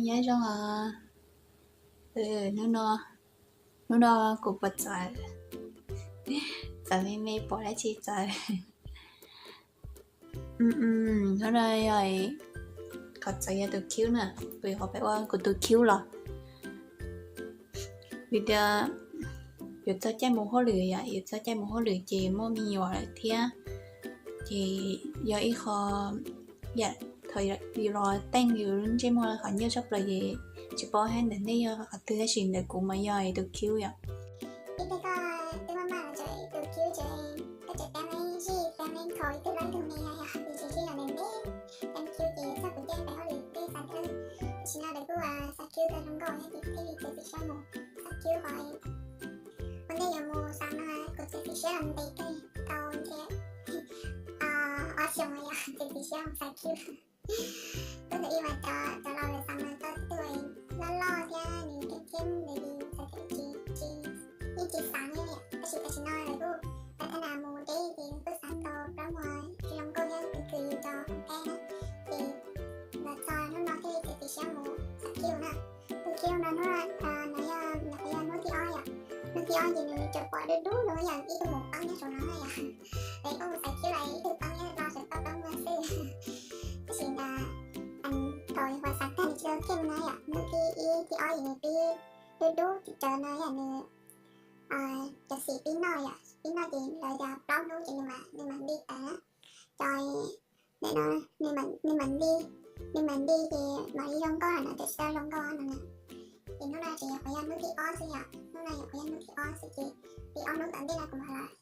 Nyob zoo os. Hnub no, hnub no kuv puas txawv? Txawv me me, pom dab tsi txawv. Hnub no yog qhov txawv yog tus Q na, kuv yuav qhov peb ua kuv tus Q los. Vim tias yus txog caij mus hauj lwm yom, yus txog caij mus hauj lwm ces muaj me nyuam lawm thiab, ces yog ib qho yam thaum yus los teej yus lub ntsej muag qhov nyuaj tshaj plaws ces tsis paub hais ntawm nej yog qhov twg tab sis ntawm kuv mas yog tus Q yom. Ib pliag koj twb maj maj los tseem tus Q ces koj tseem teeb leej zij teeb leej khaus ib tug loj ib tug me yom, tus tsis zij los ntev ntev. Teeb Q ces txog kuv caij pem hauj lwm twb xav thawj, tam sim no lawv kuj xav Q tau zoo nkauj thiab ces kuv thiaj li txiav txim siab mus xav Q qhov ua ntej yuav mus xav no, kuv txiav txim siab los ntev kawg tau ntshe ob xyoos yom, txiav txim siab mus xav Q. Tuaj ntawm ib mas cov laus lawv xav mas tau tus loj loj thiab nws keeb keeb nws xav tsis, yeej tsis xav li. Tab sis tam sim no lawv kuj lawv thaj nas mus deb ces kuj xav tau plaub muag zoo nkauj thiab kwv kwv yus cov hoob kab na. Ces los txog hnub no thiaj li txiav txim siab mus xav Q na. Tus Q no hnub no yog, nyuam qhuav yog hnub thib ob yom. Hnub thib ob ces nws tseem pom dub dub zoo yam ib tug mus peeb nyob saum no na yom. Es koj mus xav Q los ib tug peeb nyob no sawv tau plaub muag xwb. Tab sis ntawd thaum uas xav tag nws tsis tau keej na yom, hnub thib ib thib ob ces nws pib dub dub tsis tsawg no yom, nws cov xim pib noj yom, pib noj ces lawv tias plaub hnub ces nws mam li tawm na. Ces ntawm no nws mam li, nws mam li ces mam li zoo nkauj no, tsis tau zoo nkauj no na. Ces hnub no ces nyuam qhuav yog hnub thib ob xwb yom, hnub no nyuam qhuav yog hnub thib ob xwb ces li ob hnub tom ntej no kuv mam los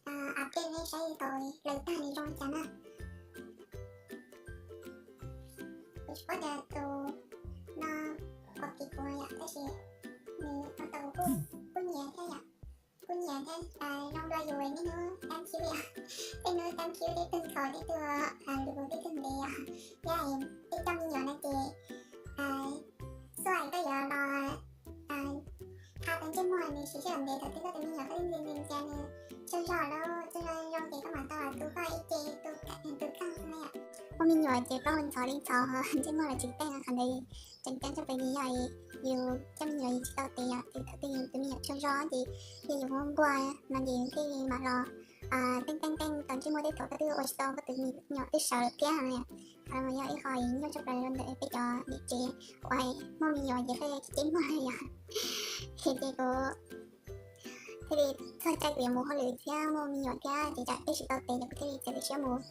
update nej saib tau lawv tag nws zoo li cas na. Kuv tsis paub tias tus no pom kev kuv yom, tab sis nws ua tau kuv kuj nyiam thiab yom, kuj nyiam thiab. Zoo dua yus niaj hnub teeb Q yom, tej hnub teeb Q tej tug khaus tej tug lus tej tug ntev yom. Yog tej coj me nyuam no ces xua koj yuav los tha tau ntsej muag nws siv sij hawm ntev thaum twg koj tus me nyuam koj ntxim ntxim cia nws tsaug zog lawm tsaug zog zoo ces koj mam tau los tu koj ib ce tu keej xwb na yom. Muaj me nyuam ces plaub hau ntxhov li ntxhov, ntsej muag los tsis teej qhov ntawd tseem ceeb tshaj plaws yog yus coj me nyuam yus tsis tau tes yom, ces thaum twg yus tus me nyuam tsaug zog ces yog yus muab npuaj no ces thiaj li mam los teej teej teej tau ntsej muag tej thaum koj twb ua tsis tau koj tus me nyuam twb sawv lawm thiab no. Qhov no yog ib qho nyuaj tshaj plaws rau ntawm peb cov niam tsev uas muaj me nyuam ces pheej tsis ceeb muag yom. Ces kuv thiaj li txog caij kuv yuav mus hauj lwm thiab muaj me nyuam thiab ces tsam peb tsis tau tes ces kuv thiaj li txiav txim siab mus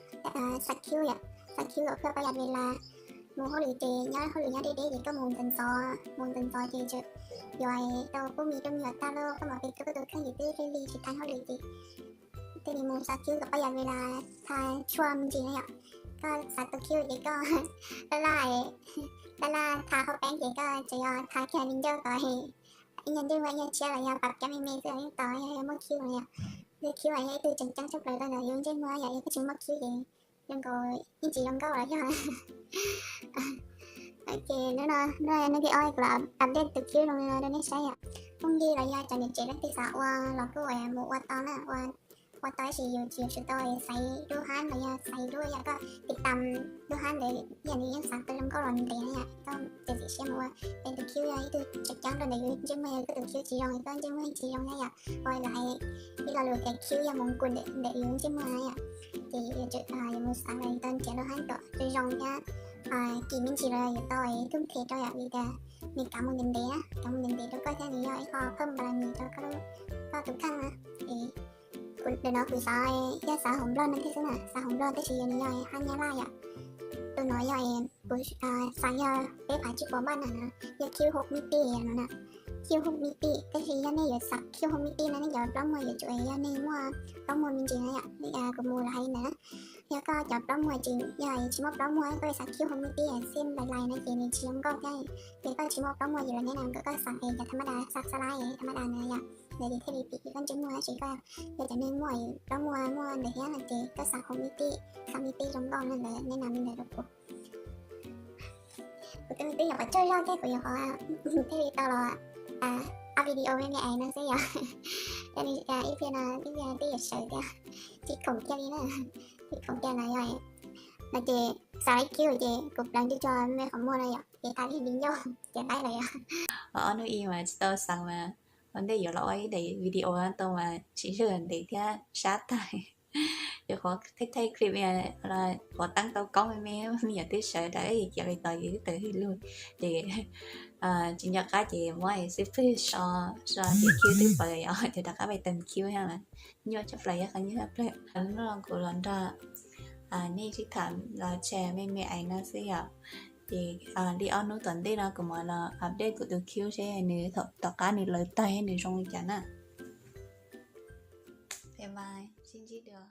xav Q yom, xav Q kom phaj pab yas li las. Mus hauj lwm ces nyob hauj lwm nyob deb deb ces koj mus ntxov ntxov, mus ntxov ntxov ces tseem yuav tau pub mis rau me nyuam tag lawm koj mam pem koj tus kheej ces twb li li tsis tau hauj lwm ces thiaj li mus xav Q kom pab yas li las tha tshuaj me ntsis na yom. Koj xav tau Q ces koj laj laj, laj laj tha hauv peeb ces koj tseem yuav tha kiag li ncauj kom ib nyuag ntsej muag ib nyuag tshiab los yog pab cov me me xwb los yeej tau, yog muaj Q no yom. Tus Q mas yog ib tug tseem ceeb tshaj plaws rau ntawm yus ntsej muag yom, yog koj tsis muaj Q ces zoo nkaus yeej tsis zoo nkauj los yog. Ces hnub no hnub thib ob kuv los update tus Q zoo li no rau nej saib yom. Phooj ywg los yog cov niam tsev leej twg xav ua los kuj mus ua tau na, ua tau tab sis yus tsis yog tsum tau xaiv dub hab los yog xaiv dub yom, koj tiv tam dub hab ntawd yog nws yeej xav tau zoo nkauj los ntev na yom, koj txiav txim siab mus ua. Es tus Q yog ib tug tseem ceeb rau ntawm yus ntsej muag, yog koj tus Q tsis zoo koj ntsej muag yeej tsis zoo na yom. Ua lawv hais ib lo lus tias Q yog mus nkus ntawm yus ntsej muag na yom. Ces yuav tsum yuav mus xav los tau nrhiav dub hab kom zoo thiab kim me ntsis los yuav tau ib tug nthe rau yom, vim tias nws kav mus ntev ntev na, kav mus ntev ntev rau koj thiab nws yog ib qho phaj pa la mis rau koj tus kheej na. Kuv ntawm no kuv xav, yog xav hauv Nplog no thiab xwb na, xav hauv Nplog tab sis yog nws yog hab Nyab Laj yom. Tus no yog kuv xav yog peb phav tsib puas npaj na, yog Q hub mib tij no na, Q hub mib tij. Tab sis yog nej yuav xav Q hub mib tij no nej cov plaub muag yuav tsum yog nej muaj plaub muag me ntsis na yom. Kuv mus los hais ntawd na, yog koj cov plaub muag tsis, yog tsis muaj plaub muag koj xav Q hub mib tij xij nplais lais no ces nws tsis zoo nkauj thiab. Ces koj tsis muaj plaub muag ces lawv neb na kom koj xav es cov tham ma das, xav xab laib tham ma das na yom, ntawd ces thiaj li pim koj ntsej muag. Tab sis koj yog cov neeg muaj plaub muag muaj ntawd thiab no ces koj xav hub mib tij, xav mib tij zoo nkauj no lawv neb na li ntawd rau kuv. Kuv twb twb nyuam qhuav tsaug zog thiab kuv nyuam qhuav thiaj li tau los ua video me me es no xwb yom. Ib pliag no ib pliag no twb yuav sawv tiag, tsis khoom kiag li na, tsis khoom kiag no yog no ces Xav laib cube ces kuv pleev tso mej qhov muag no yom, ces thaij li ncauj ces laib lawm yom. Ob hnub ib mas tsis tau xav mas ua ntej yuav los ua ib daim video tau mas tsis zaj ntev thiab sab tag. Yuav qhuav thaij thaij clip, qhuav teeb tau koob me me, me nyuam twb sawv daws ib ce li tos yus twb tawm hws lug ces tsis nco qab ces muab xib pwg so, so ces cube twb pawv yom, ces rov qab pais teem cube thiab mas nyuaj tshaj plaws, yog qhov nyuaj tshaj plaws. Hnub no kuv los nrog nej sib tham los tshais me me ais no xwb yom. Ces li ob hnub tom ntej no kuv mam los update kuv tus cube seb nws thaum tom qab nws lawv tag nws zoo li cas na. Bye bye, sib ntsib dua.